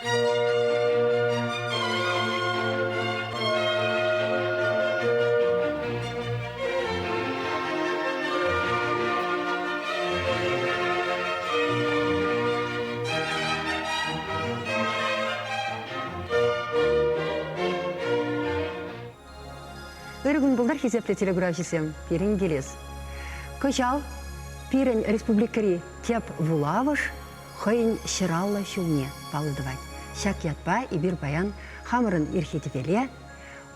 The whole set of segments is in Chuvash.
Ырӑ кун пултӑр, хисеплӗ телеграфҫӑсем, пирӗн килес. Кӑҫал пирӗн республикӑри тӗп вулавӑш хӑйӗн ҫӑраллӑ ҫулне паллӑ тӑвать. Ҫак ятпа эпир паян хамӑрӑн ирхи тӗпеле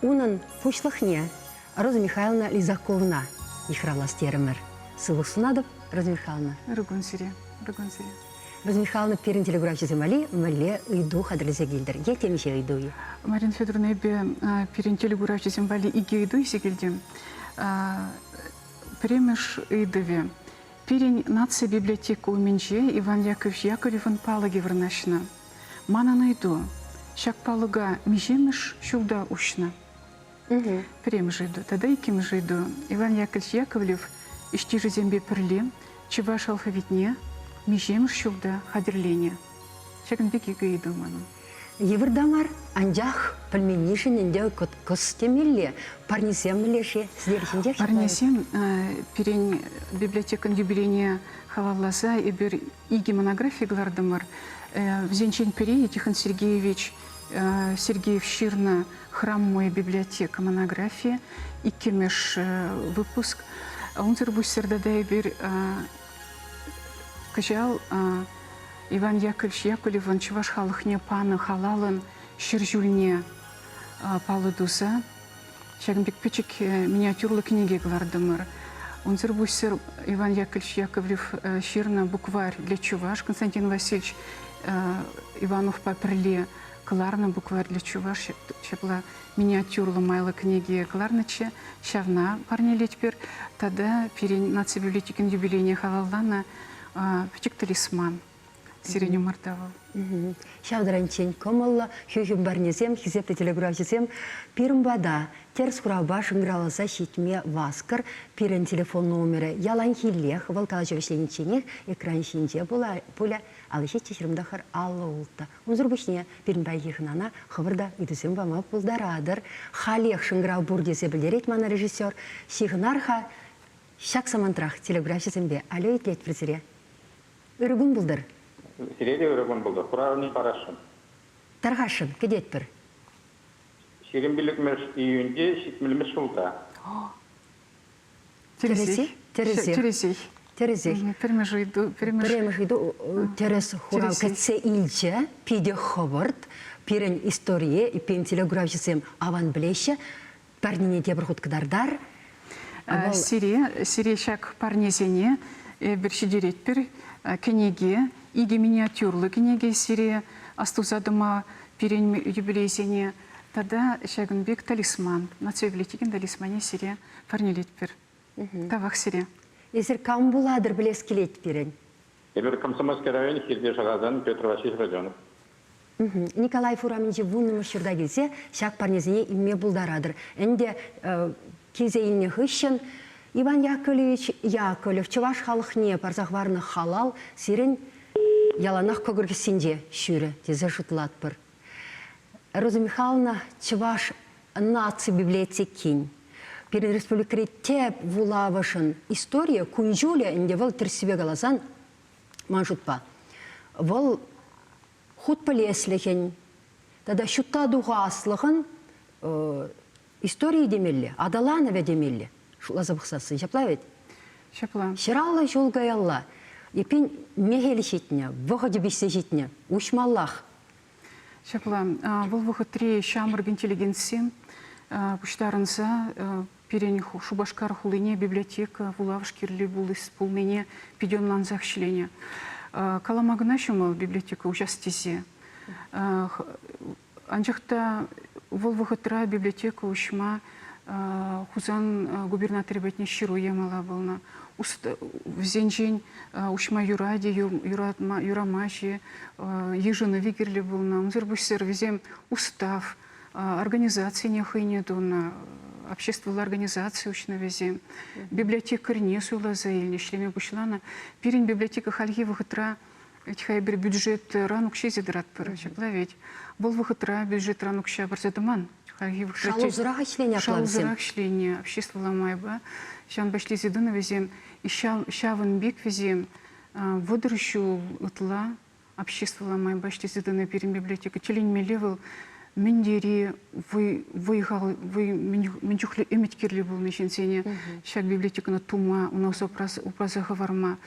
унӑн пуҫлӑхне Роза Михайловна Лизаковна йыхравлас терӗмӗр. Сывлӑх сунатӑп, Роза Михайловна. Ырӑ кун сире. Ырӑ кун сире. Роза Михайловна, пирӗн телеграфҫӑсем валли мӗнле ыйту хатӗрлесе килтӗр? Е темиҫе ыйту-и? Марина Федоровна, эпӗ пирӗн телекуравҫӑсем валли икӗ ыйту илсе килтӗм. Пӗрремӗш ыйтӑвӗ. Пирӗн наци библиотека умӗнче Иван Яковлевич Яковлевӑн палӑкӗ вырнаҫнӑ. Манӑн ыйту, ҫак палӑка миҫемӗш ҫулта уҫнӑ? Пӗрремӗш ыйту. Тата иккӗмӗш ыйту. Иван Яковлевич Яковлев ӗҫтешӗсемпе пӗрле чӑваш алфавитне миҫемӗш ҫулта хатӗрленӗ? Ҫакӑн пек икӗ ыйту манӑн. Йывӑр та мар, анчах пӗлменнишӗн ӗнтӗ кӑткӑс темелле. Парнесем мӗнле-ши сӗтел ҫинчех? Парнесем пирӗн библиотекӑн юбилейне халалласа эпир икӗ монографи кӑлартӑмӑр. Вӗсенчен пӗри Тихон Сергеевич Сергеев ҫырнӑ «Храм мой библиотека» монографи, иккӗмӗш выпуск. Унсӑр пуҫсӑр тата эпир кӑҫал Иван Яковлевич Яковлевӑн чӑваш халӑхне панӑ халалӑн 100 ҫулне паллӑ туса ҫакӑн пек пӗчӗк миниатюрлӑ кӗнеке кӑлартӑмӑр. Унсӑр пуҫсӑр Иван Яковлевич Яковлев ҫырнӑ «Букварь для чуваш» Константин Васильевич Ивановпа пӗрле кӑларнӑ «Букварь для чуваш» ҫапла миниатюрлӑ майлӑ кӗнеке кӑларнӑччӗ. Ҫавна парнелетпӗр. Тата пирӗн наци библиотекин юбилейне халалланӑ пӗчӗк талисман. Сирень умарта вӑл. Ҫав таранччен кӑмӑллӑ хӳхӗм парнесем, хисеплӗ телекуравҫӑсем пирӗн пата тӗрӗс хуравпа шӑнкӑравласа ҫитме васкӑр. Пирӗн телефон номерӗ яланхиллех, вӑл калаҫу вӗҫленичченех экран ҫинче пулӗ. 57 29 56. Унсӑр пуҫне пирӗн паянхи хӑнана хӑвӑр та ыйтусем пама пултаратӑр. Халех шӑнкӑрав пур тесе пӗлтерет мана режиссер. Ҫыхӑнар-ха ҫак самантрах телеграфҫӑсемпе. Алло, итлетпӗр сире. Ырӑ кун пултӑр. Сире те ырӑ кун пултӑр. Хуравне парасшӑн. Тархасшӑн, кӗтетпӗр. 25-мӗш июньте 70-мӗш ҫулта. Тӗрӗсех? Тӗрӗсех. Тӗрӗсех. Тӗрӗсех. Пӗрремӗш ыйту. Пӗрремӗш ыйту тӗрӗс хурав кӗтсе илчӗ. Питӗ хӑвӑрт. Пирӗн историе эппин телеграфҫӑсем аван пӗлеҫҫӗ. Парнене тепӗр хут кӑтартар. Сире, сире ҫак парнесене эпир ҫитеретпӗр. Кӗнеке, икӗ миниатюрлӑ кӗнеке сире астуса тӑма пирӗн юбилейсене тата ҫакӑн пек талисман, наци библиотекин талисманне сире парнелетпӗр. Тавах сире. Эсир кам пулатӑр пӗлес килет пирӗн. Эпир Комсомольски районӗ Хирти Шӑхасан Петр Васильевич Родионов. Николаев урамӗнчи вуннӑмӗш ҫурта килсе ҫак парнесене илме пултаратӑр. Ӗнтӗ килсе илнӗ хыҫҫӑн Иван Яковлевич Яковлев чӑваш халӑхне парса хӑварнӑ халал сирӗн яланах кӑкӑр кӗсйинче ҫӳрӗ тесе шутлатпӑр. Роза Михайловна Чӑваш наци библиотекин пирӗн республикӑри тӗп вулавӑшӑн историйӗ, кун-ҫулӗ ӗнтӗ вӑл тӗрӗссипе каласан, ман шутпа, вӑл хут пӗлеслӗхӗн тата ҫутта тухаслӑхӑн историйӗ темелле, аталанӑвӗ темелле шутласа пӑхсассӑн. Ҫапла вӗт? Ҫапла. 150 ҫул каялла эппин мехел ҫитнӗ, вӑхӑчӗ пиҫсе ҫитнӗ, уҫмаллах. Ҫапла. Вӑл вӑхӑтри ҫамрӑк интеллигентсем пуҫтарӑнса пирӗн Шупашкар хулине библиотека, вулавӑш кирли пулнине питӗ ӑнлансах ӗҫленӗ. Калама кӑна ҫӑмӑл библиотека уҫас тесе. Анчах та вӑл вӑхӑтра библиотека уҫма Хусан губернаторӗ патне ҫыру ямалла пулнӑ. Вӗсенчен уҫма юрать-и, юрамасть-и, йышӑнӑвӗ кирлӗ пулнӑ. Унсӑр пуҫсӑр вӗсем устав, организацине хӑйне тунӑ, обществӑлла организаци уҫнӑ вӗсем. Библиотекарьне суйласа илнӗ, ӗҫлеме пуҫланӑ. Пирӗн библиотека хальхи вӑхӑтра. Ведь-ха эпир бюджетран укҫа илсе тӑратпӑр, ҫапла ведь. Вӑл вӑхӑтра бюджетран укҫа парса тӑман. Хальхи вӑхӑтра Шалусӑрах ӗҫленӗ апла вӗсем. Шалусӑрах ӗҫленӗ обществӑлла майпа. Ҫавӑнпа ӗҫлесе тӑнӑ вӗсем. Ҫавӑн пек вӗсем 30 ҫул ытла обществӑлла майпа ӗҫлесе тӑнӑ пирӗн библиотека. Тӗлӗнмелле вӑл мӗн тери вӑй, вӑй-хал, вӑй, мӗн чухлӗ ӗмӗт кирлӗ пулнӑ ҫынсене ҫак библиотекӑна тума, ӑна упраса хӑварма.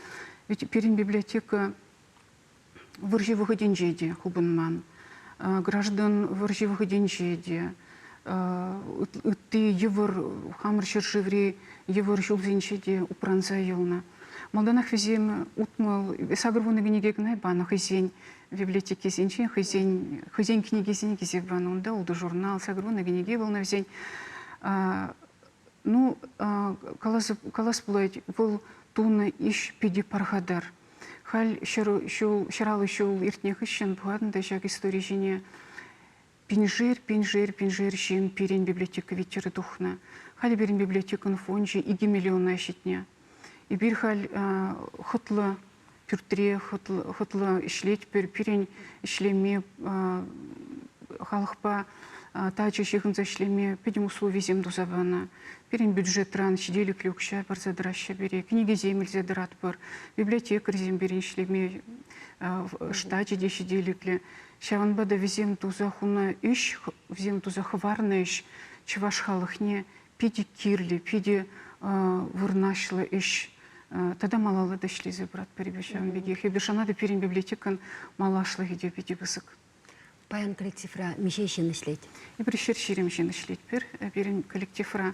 Ведь пирӗн библиотека вӑрҫӑ вӑхӑтӗнче те хупӑнман, граждан вӑрҫи вӑхӑтӗнче те, ытти йывӑр хамӑр ҫӗршыври йывӑр ҫулсенче те упранса юлнӑ. Малтанах вӗсем 60 80 кӗнеке кӑна панӑ хӑйсен библиотекисенчен, хӑйсен, хӑйсен кӗнекисене килсе панӑ. Унта ултӑ журнал, 80 кӗнеке пулнӑ вӗсен. Ну, калас, калас пулать, вӑл тунӑ ӗҫ питӗ пархатар. Халь ҫул, 150 ҫул иртнӗ хыҫҫӑн пӑхатӑн та ҫак истори ҫине пиншер, пиншер, пиншер ҫын пирӗн библиотека витӗр тухнӑ. Халӗ пирӗн библиотекӑн фончӗ 2 миллиона ҫитнӗ. Эпир халь хӑтлӑ пӳртре хӑтлӑ ӗҫлетпӗр. Пирӗн ӗҫлеме халӑхпа тачӑ ҫыхӑнса ӗҫлеме пӗтӗм условисем туса панӑ. Пирӗн бюджетран ҫителӗклӗ укҫа парса тӑраҫҫӗ пире, кӗнекесем илсе тӑратпӑр, библиотекарьсем пирӗн ӗҫлеме штачӗ те ҫителӗклӗ. Ҫавӑнпа та вӗсем туса хунӑ ӗҫ, вӗсем туса хӑварнӑ ӗҫ чӑваш халӑхне питӗ кирлӗ, питӗ вырнаҫлӑ ӗҫ. Тата малалла та ӗҫлесе пыратпӑр эпир ҫавӑн пекех. Эпир шанатӑп, пирӗн библиотекӑн малашлӑхӗ те питӗ пысӑк. Паян коллективра миҫе ҫын ӗҫлет? Эпир 120 ҫын ӗҫлетпӗр. Пирӗн коллективра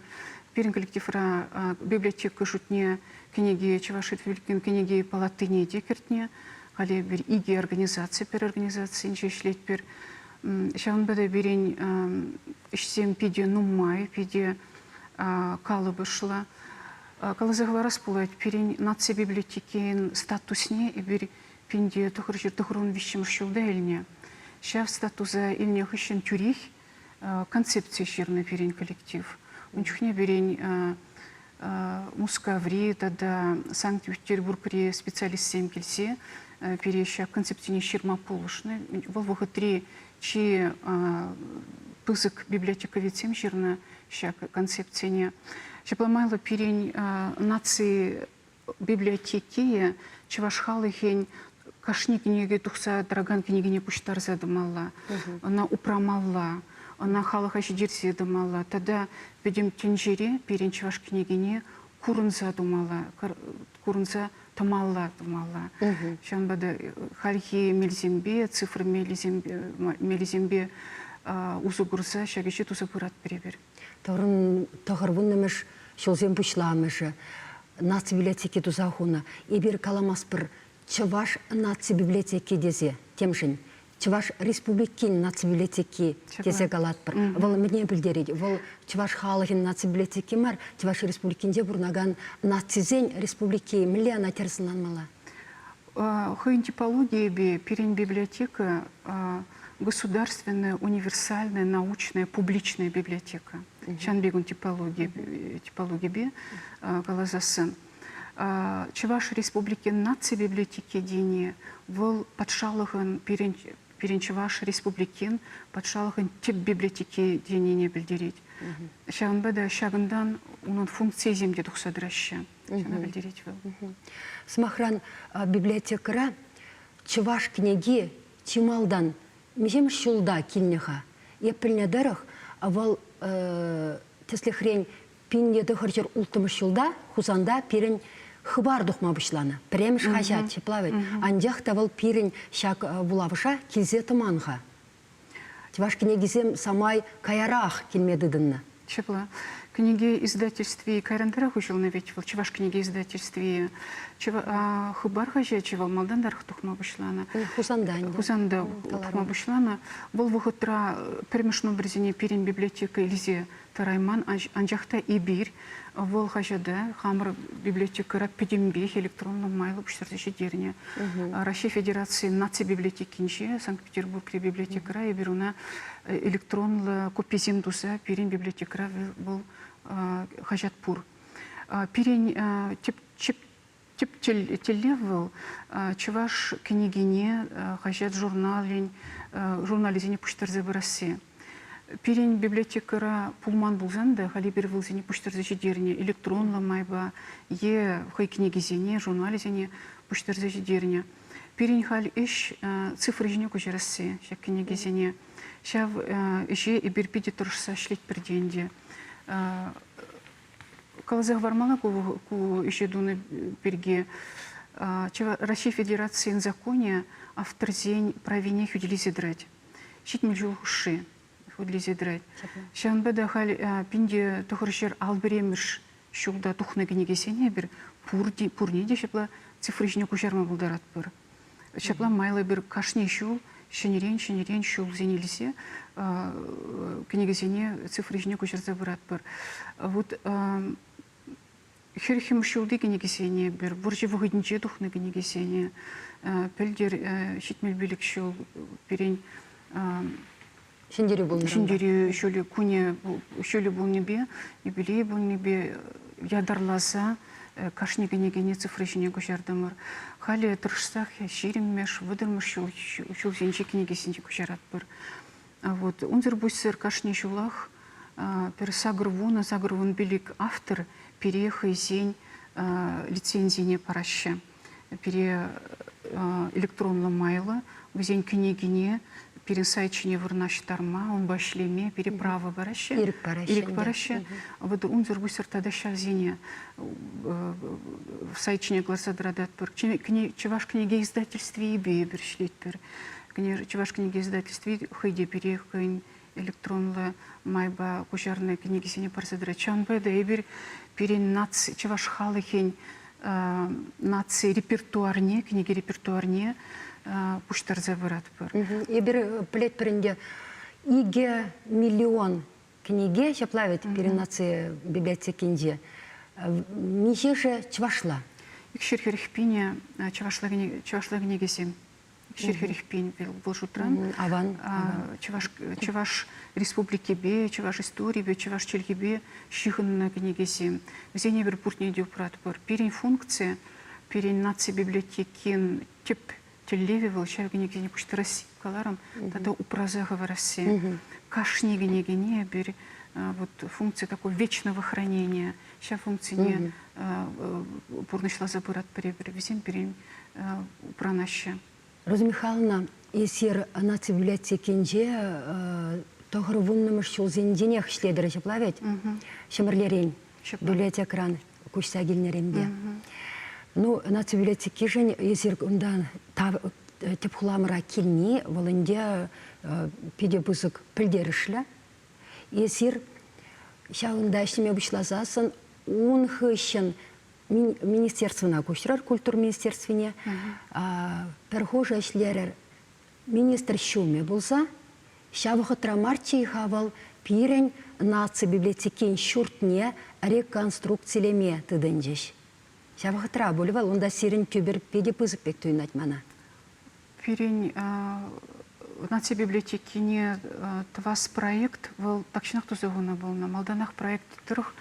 пирӗн коллективра библиотека шутне кӗнеке Чӑваш Республикин кӗнеке палатине те кӗртнӗ. Халӗ эпир икӗ организаци пӗр организацинче ӗҫлетпӗр. Ҫавӑнпа та пирӗн ӗҫсем питӗ нумай, питӗ калӑпӑшлӑ. Каласа хӑварас пулать, пирӗн наци библиотекин статусне эпир 1993 ҫулта илнӗ. Ҫав статуса илнӗ хыҫҫӑн тӳрех концепци ҫырнӑ пирӗн коллектив. Ун чухне пирӗн Мускаври тата Санкт-Петербургри специалистсем килсе пире ҫак концепцине ҫырма пулӑшнӑ. Вӑл вӑхӑтри чи пысӑк библиотековедсем ҫырнӑ ҫак концепцине. Ҫапла майлӑ пирӗн наци библиотеки чӑваш халӑхӗн кашни кӗнеке тухса тӑракан кӗнекене пуҫтарса тӑмалла, ӑна упрамалла, ӑна халӑха ҫитерсе тӑмалла тата пӗтӗм тӗнчере пирӗн чӑваш кӗнекине курӑнса тумалла, курӑнса тӑмалла тумалла. Ҫавӑнпа та хальхи мелсемпе, цифра мелӗсемпе усӑ курса ҫак ӗҫе туса пыратпӑр эпир. Тӑхӑрвуннӑмӗш ҫулсем пуҫламӑшӗ наци библиотеки туса хунӑ. Эпир каламастпӑр Чӑваш наци библиотеки тесе темшӗн. Чӑваш Республикин наци библиотеки тесе калатпӑр. Вӑл мӗне пӗлтерет? Вӑл чӑваш халӑхӗн наци библиотеки мар, Чӑваш Республикинче пурӑнакан нацисен республики. Мӗнле ӑна тӗрӗс ӑнланмалла? Хӑйӗн типологийӗпе пирӗн библиотека государственная, универсальная, научная, публичная библиотека. Ҫавӑн пек ун типологипе каласассӑн. Чӑваш Республикин наци библиотеки тени вӑл патшалӑхӑн пирӗн пирӗн Чӑваш Республикин патшалӑхӑн тӗп библиотеки тенине пӗлтерет. Ҫавӑнпа та ҫакӑнтан унӑн функцийӗсем те тухса тӑраҫҫӗ. Ҫавна пӗлтерет вӑл. Сӑмахран, библиотекӑра чӑваш кӗнеки чи малтан миҫемӗш ҫулта килнӗ-ха? Эп пӗлнӗ тӑрӑх, вӑл тӗслӗхрен 1906 ҫулта Хусанта пирӗн Хыпар тухма пуҫланӑ. Пӗрремӗш хаҫат ҫапла вӗт. Анчах та вӑл пирӗн ҫак вулавӑша килсе тӑман-ха. Чӑваш кӗнекисем самай каярах килме тытӑннӑ. Ҫапла. Кӗнеке издательстви кайрантарах уҫӑлнӑ вӗт вӑл, Чӑваш кӗнеке издательстви. Хыпар хаҫачӗ вӑл малтантарах тухма пуҫланӑ. Хусанта ӗнтӗ. Хусанта тухма пуҫланӑ. Вӑл вӑхӑтра пӗрремӗш номерсене пирӗн библиотека илсе тӑрайман, анчах та эпир вӑл хаҫата хамӑр библиотекӑра пӗтӗмпех электронлӑ майлӑ пуҫтарса ҫитернӗ. Раҫҫей Федерацийӗн наци библиотекинче, Санкт-Петербургри библиотекӑра эпир ӑна электронлӑ кописем туса пирӗн библиотекӑра вӑл хаҫат пур. Пирӗн тӗп Тӗп тӗллев вӑл чӑваш кӗнекине, хаҫат-журналӗн журналӗсене пуҫтарса пырасси. Пирӗн библиотекӑра пулман пулсан та халь эпир вӗсене пуҫтарса ҫитернӗ электронлӑ майпа е хӑй кӗнекисене, журналӗсене пуҫтарса ҫитернӗ. Пирӗн халь ӗҫ цифра ҫине куҫарасси ҫак кӗнекесене. Ҫав ӗҫе эпир питӗ тӑрӑшса ӗҫлетпӗр те ӗнтӗ. Каласа хӑвармалла ку, ку ӗҫе тунӑ пирки. Раҫҫей Федерацийӗн законӗ авторсен правине хӳтӗлесе тӑрать. 70 ҫул хушши хӳтӗлесе тӑрать. Ҫавӑнпа та халь пинте тӑхӑрҫӗр ал пӗрремӗш ҫулта тухнӑ кӗнекесене эпир пурте, пурне те ҫапла цифра ҫине куҫарма пултаратпӑр. Ҫапла майлӑ эпир кашни ҫул ҫӗнӗрен ҫӗнӗрен ҫулсене илсе кӗнекесене цифра ҫине куҫарса пыратпӑр. Вот хӗрхӗмӗш ҫулти кӗнекесене эпир вӑрҫӑ вӑхӑтӗнче тухнӑ кӗнекесене пӗлтӗр 75 ҫул пирӗн Ҫӗнтерӳ пулнӑ. Ҫӗнтерӳ ҫулӗ кунӗ ҫулӗ пулнипе, юбилей пулнипе ятарласа кашни кӗнекене цифра ҫине куҫартӑмӑр. Халӗ тӑрӑшсах ҫирӗммӗш, вӑтӑрмӗш ҫул ҫулсенчи кӗнекесенче куҫаратпӑр. Вот. Унсӑр пуҫсӑр кашни ҫулах пӗр сакӑр вунӑ, 85 автор пире хӑйсен лицензине параҫҫӗ. Пире электронлӑ майлӑ вӗсен кӗнекине пирӗн сайт ҫине вырнаҫтарма, унпа ӗҫлеме пире право параҫҫӗ. Ирӗк параҫҫӗ. Ирӗк параҫҫӗ. Вот унсӑр пуҫсӑр тата ҫавсене сайт ҫине кӑларса тӑрататпӑр. Чӑваш кӗнеке издательствипе эпир ӗҫлетпӗр. Чӑваш кӗнеке издательстви хӑй те пире хӑйӗн электронлӑ майпа куҫарнӑ кӗнекесене парса тӑрать. Ҫавӑнпа та эпир пирӗн наци, чӑваш халӑхӗн наци репертуарне, кӗнеке репертуарне пуҫтарса пыратпӑр. Эпир пӗлетпӗр ӗнтӗ, 2 миллион кӗнеке ҫапла вӗт пирӗн наци библиотекинче. Миҫешӗ чӑвашла? 240 пинӗ чӑвашла кӗнекесем. 140 пин вӑл шутран. Аван. Чӑваш, Чӑваш Республикипе, чӑваш историйӗпе, чӑваш чӗлхипе ҫыхӑннӑ кӗнекесем. Вӗсене эпир пурне те упратпӑр. Пирӗн функци, пирӗн наци библиотекин тӗп тӗллевӗ вӑл ҫав кӗнекесене пуҫтарасси каларӑм тата упраса хӑварасси. Кашни кӗнекене эпир вот функция такой вечного хранения, ҫав функцине пурнӑҫласа пыратпӑр эпир. Вӗсем пирӗн упранаҫҫӗ. Роза Михайловна, эсир наци библиотекинче тӑхӑр вуннӑмӗш ҫулсенченех ӗҫлетӗр ҫапла вӗт? Ҫӗмӗрлерен, библиотекӑран куҫса килнӗренпе. Ну, наци библиотекишӗн эсир унтан тӗп хуламӑра килни вӑл ӗнтӗ питӗ пысӑк пӗлтерӗшлӗ. Эсир ҫавӑнта ӗҫлеме пуҫласассӑн ун хыҫҫӑн министерствӑна куҫрӑр, культура министерствине. Пӗр хушӑ ӗҫлерӗр министр ҫумӗ пулса. Ҫав вӑхӑтра марччӗ-и-ха вӑл пирӗн наци библиотекин ҫуртне реконструкцилеме тытӑнчӗҫ. Ҫав вӑхӑтра пуль вӑл, унта сирӗн тӳпӗр питӗ пысӑк пек туйӑнать мана. Пирӗн наци библиотекине тӑвас проект вӑл тахҫанах туса хунӑ пулнӑ. Малтанах проект тӑрӑх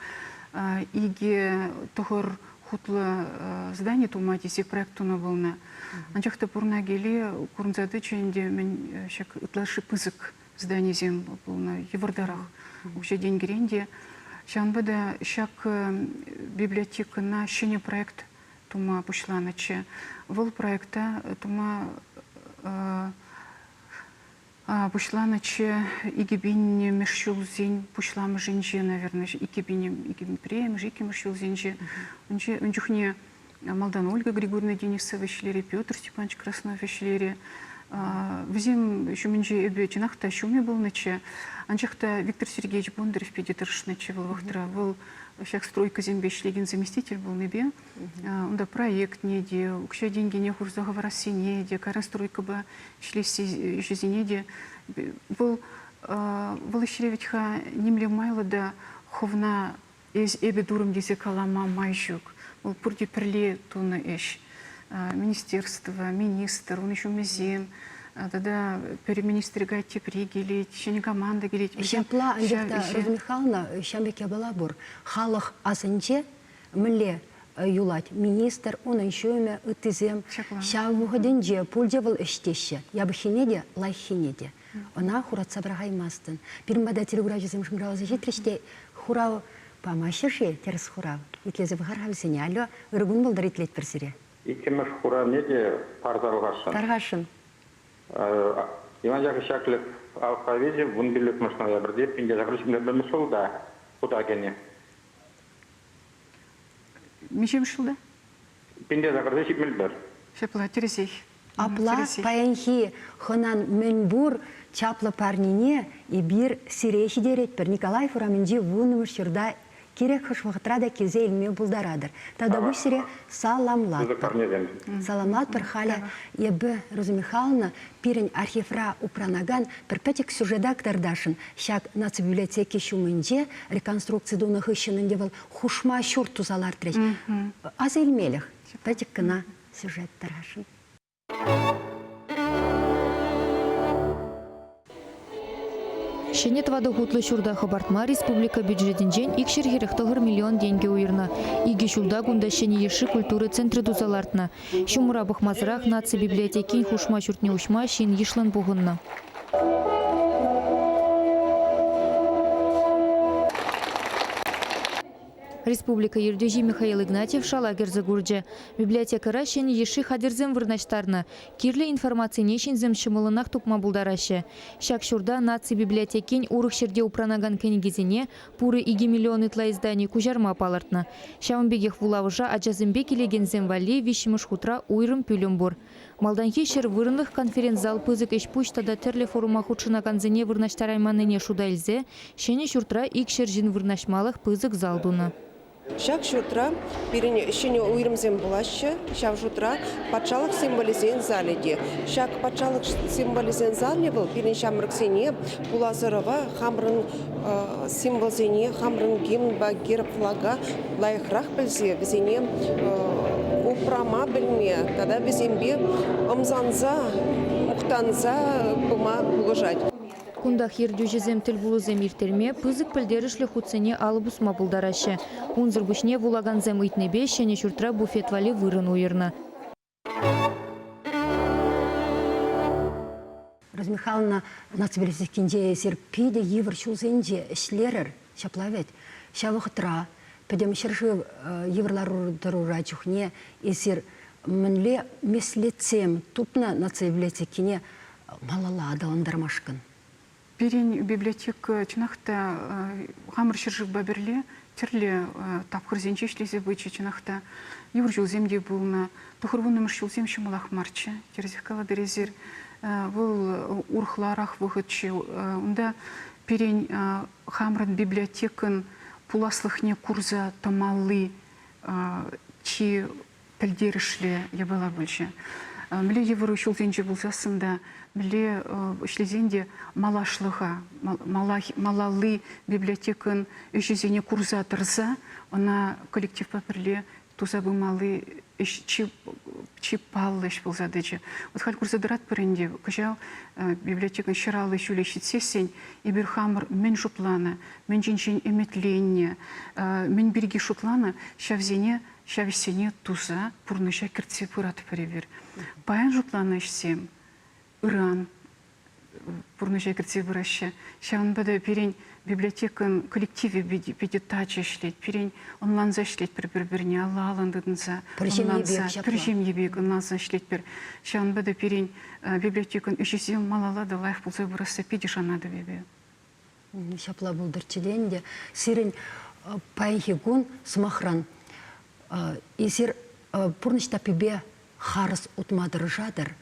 икӗ тӑхӑр хутлӑ здани тума тесе проект тунӑ пулнӑ. Анчах та пурӑна киле курӑнса тӑчӗ ӗнтӗ мӗн ҫак ытлашши пысӑк зданисем пулнӑ, йывӑртарах укҫа-тенкӗрен те. Ҫавӑнпа та ҫак библиотекӑна ҫӗнӗ проект тума пуҫланӑччӗ. Вӑл проекта тума пуҫланӑччӗ 2000-мӗш ҫулсен пуҫламӑшӗнче, наверное, 2001-мӗш, иккӗмӗш ҫулсенче. Ун чухне малтан Ольга Григорьевна Денисова ӗҫлерӗ, Петр Степанович Краснов ӗҫлерӗ. Вӗсем ҫумӗнче эпӗ чӑнах та ҫумӗ пулнӑччӗ. Анчах та Виктор Сергеевич Бондарев питӗ тӑрӑшнӑччӗ вӑл вӑхӑтра. Вӑл ҫак стройкӑсемпе ӗҫлекен заместитель пулнипе унта проектне те, укҫа-тенкӗне хурса хӑварассине те, кайран стройкӑпа ӗҫлесси ӗҫӗсене те вӑл вӑл ӗҫре вӗт-ха нимле майлӑ та хӑвна эс эпӗ турӑм тесе калама май ҫук. Вӑл пурте пӗрле тунӑ ӗҫ. Министерство, министр, ун ҫумӗсем тата пӗр министр каять, тепри килет, ҫӗнӗ команда килет. Ҫапла, анчах та, Роза Михайловна, ҫав пек япала пур. Халӑх асӗнче мӗнле? юлать. Министр, унӑн ҫумӗ, ыттисем. Ҫав вӑхӑтӗнче пулчӗ вӑл ӗҫ теҫҫӗ. Япӑххине те, лайӑххине те. Ӑна хуратса пӑрахаймастӑн. Пирӗн пата телекуравҫӑсем шӑнкӑравласа ҫитрӗҫ те хурав памаҫҫӗ-ши тӗрӗс хурав? Итлесе пӑхар-ха вӗсене. Алло, ырӑ кун пултӑр, итлетпӗр сире. Иккӗмӗш хуравне те парса пӑхасшӑн. Тархасшӑн. Иван Яковлевич Яковлев алфавичӗ 15-мӗш ноябрьте 1971 ҫулта хута кӗнӗ. Миҫемӗш ҫулта? 1971. Ҫапла, тӗрӗсех. Апла паянхи хӑнан мӗнпур чаплӑ парнине эпир сире ҫитеретпӗр. Николаев урамӗнчи вуннӑмӗш ҫурта кирек хӑш вӑхӑтра та килсе илме пултаратӑр. Тата пуҫ сире саламлатпӑр. Саламлатпӑр. Халӗ эпӗ, Роза Михайловна, пирӗн архивра упранакан пӗр пӗчӗк сюжета кӑтартасшӑн. Ҫак наци библиотеки ҫумӗнче реконструкци тунӑ хыҫҫӑн ӗнтӗ вӑл хушма ҫурт туса лартрӗҫ. Аса илмелӗх пӗчӗк кӑна сюжет тӑрасшӑн. Ҫӗнӗ тӑватӑ хутлӑ ҫурта хӑпартма республика бюджетӗнчен 249 миллион тенкӗ уйӑрнӑ. Икӗ ҫулта кунта ҫӗнӗ йышши культура центрӗ туса лартнӑ. Ҫумӑра пӑхмасӑрах наци библиотекин хушма ҫуртне уҫма ҫын йышлӑн пухӑннӑ. Республика ертӳҫи Михаил Игнатьев шала кӗрсе курчӗ. Библиотекӑра ҫӗнӗ йышши хатӗрсем вырнаҫтарнӑ. Кирлӗ информацине ҫынсем ҫӑмӑллӑнах тупма пултараҫҫӗ. Ҫак ҫурта наци библиотекин урӑх ҫӗрте упранакан кӗнекисене пурӗ 2 миллион ытла издани куҫарма палӑртнӑ. Ҫавӑн пекех вулавӑша ачасемпе килекенсем валли виҫҫӗмӗш хутра уйрӑм пӳлӗм пур. Малтанхи 100 вырӑнлӑх конференц-зал пысӑк ӗҫ-пуҫ тата тӗрлӗ форума хутшӑнакансене вырнаҫтарайманнине шута илсе ҫӗнӗ ҫуртра 200 ҫын вырнаҫмалӑх пысӑк зал тунӑ. Ҫак ҫуртра пирӗн ҫӗнӗ уйрӑмсем пулаҫҫӗ. Ҫав шутра патшалӑх символӗсен залӗ те. Ҫак патшалӑх символӗсен залӗ вӑл пирӗн ҫамрӑксене пулас ӑрӑва хамӑрӑн символсене, хамӑрӑн гимнпа герб флага лайӑхрах пӗлсе вӗсене упрама пӗлме тата вӗсемпе ӑмсанса, мухтанса пыма пулӑшать. Кунтах ертӳҫӗсем тӗлпулусем ирттерме, пысӑк пӗлтерӗшлӗ хутсене алӑ пусма пултараҫҫӗ. Унсӑр пуҫне вулакансем ыйтнипе ҫӗнӗ ҫуртра буфет валли вырӑн уйӑрнӑ. Роза Михайловна, наци библиотекинче эсир питӗ йывӑр ҫулсенче ӗҫлерӗр, ҫапла вӗт? Ҫав вӑхӑтра пӗтӗм ҫӗршыв йывӑр лару-тӑрура чухне эсир мӗнле меслетсем тупнӑ наци библиотекине малалла аталантармашкӑн? Пирӗн библиотека чӑнах та хамӑр ҫӗршывпа пӗрле тӗрлӗ тапхӑрсенче ӗҫлесе пычӗ. Чӑнах та йывӑр ҫулсем те пулнӑ. Тӑхӑрвуннӑмӗш ҫулсем ҫӑмӑлах марччӗ, тӗрӗсех калатӑр эсир. Вӑл урӑхларах вӑхӑтчӗ. Унта пирӗн хамӑрӑн библиотекӑн пуласлӑхне курса тӑмалли чи пӗлтерӗшлӗ япала пулчӗ. Мӗнле йывӑр ҫулсенче пулсассӑн та, мӗнле ӗҫлесен те малашлӑха, малалли библиотекӑн ӗҫӗсене курса тӑрса ӑна коллективпа пӗрле туса пымалли ӗҫ чи, чи паллӑ ӗҫ пулса тӑчӗ. Вот халь курса тӑратпӑр ӗнтӗ, кӑҫал библиотекӑн 150 ҫулӗ ҫитсессӗн эпир хамӑр мӗн шутланӑ, мӗн ҫинчен ӗмӗтленнӗ, мӗн пирки шутланӑ, ҫавсене Ҫав ӗҫсене туса пурнӑҫа кӗртсе пыратпӑр эпир. Паян шутланӑ ӗҫсем ыран пурнӑҫа кӗртсе пыраҫҫӗ. Ҫавӑнпа та пирӗн библиотекӑн коллективӗ питӗ тачӑ ӗҫлет. Пирӗн ӑнланса ӗҫлетпӗр пӗр-пӗрне, алла-аллӑн тытӑнса, ӑнланса, пӗр ҫемье пек ӑнланса ӗҫлетпӗр. Ҫавӑнпа та пирӗн библиотекӑн ӗҫӗсем малалла та лайӑх пулса пырасса питӗ шанатӑп эпӗ. Ҫапла пултӑрччӗ те ӗнтӗ. Сирӗн паянхи кун, сӑмахран, эсир пурнӑҫ таппипе харӑс утма тӑрӑшатӑр.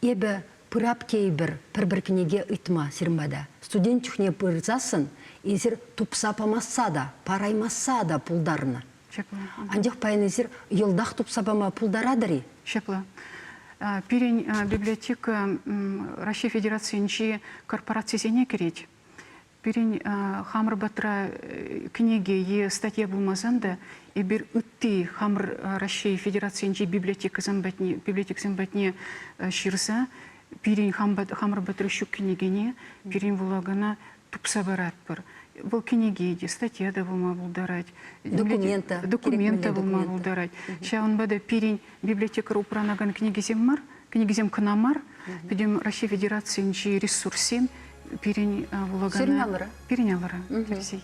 Эпӗ пырап тейӗпӗр пӗр-пӗр кӗнеке ыйтма сирӗн пата. Студент чухне пырсассӑн эсир тупса памасса та, параймасса та пултарнӑ. Ҫапла. Анчах паян эсир йӑлтах тупса пама пултаратӑр-и? Ҫапла. Пирӗн библиотека Раҫҫей Федерацийӗнчи корпорацисене кӗрет. Пирӗн хамӑр патра кӗнеке е статья пулмасан та эпир ытти хамӑр Раҫҫей Федерацийӗнчи библиотекӑсем патне, библиотекӑсем патне ҫырса. Пирӗн хамӑр патра ҫук кӗнекене пирӗн вулакана тупса паратпӑр. Вӑл кӗнеке те, статья та пулма пултарать. Документ та. Документ та пулма пултарать. Ҫавӑнпа та пирӗн библиотекӑра упранакан кӗнекесем мар, кӗнекесем кӑна мар, пӗтӗм Раҫҫей Федерацийӗнчи ресурссем пирӗн вулакана... Сирӗн алӑра? Пирӗн алӑра.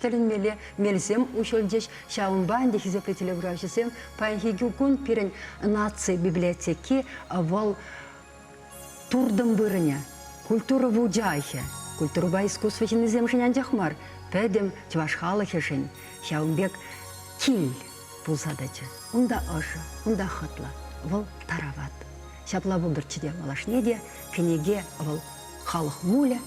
Тӗлӗнмелле мелсем уҫӑлчӗҫ. Ҫавӑнпа ӗнтӗ хисеплӗ телекуравҫӑсем паянхи кун пирӗн наци библиотеки вӑл туртӑм вырӑнӗ, культура вучахӗ, культурӑпа искусство ҫыннисемшӗн анчах мар, пӗтӗм чӑваш халӑхӗшӗн ҫавӑн пек кил пулса тӑчӗ. Унта ӑшӑ, унта хӑтлӑ, вӑл тарават. Ҫапла пултӑрччӗ те малашне те кӗнеке вӑл халӑх мулӗ,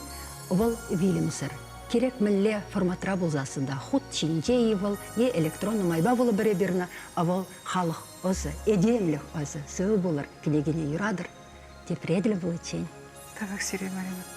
вӑл вилӗмсӗр. Кирек мӗнле форматра пулсассӑн та хут ҫинче-и вӑл е электронлӑ майпа вулӑпӑр эпир ӑна, вӑл халӑх ӑсӗ, этемлӗх ӑсӗ. Сывӑ пулӑр, кӗнекене юратӑр, тепре тӗл пуличчен. Тавах сире, Марина.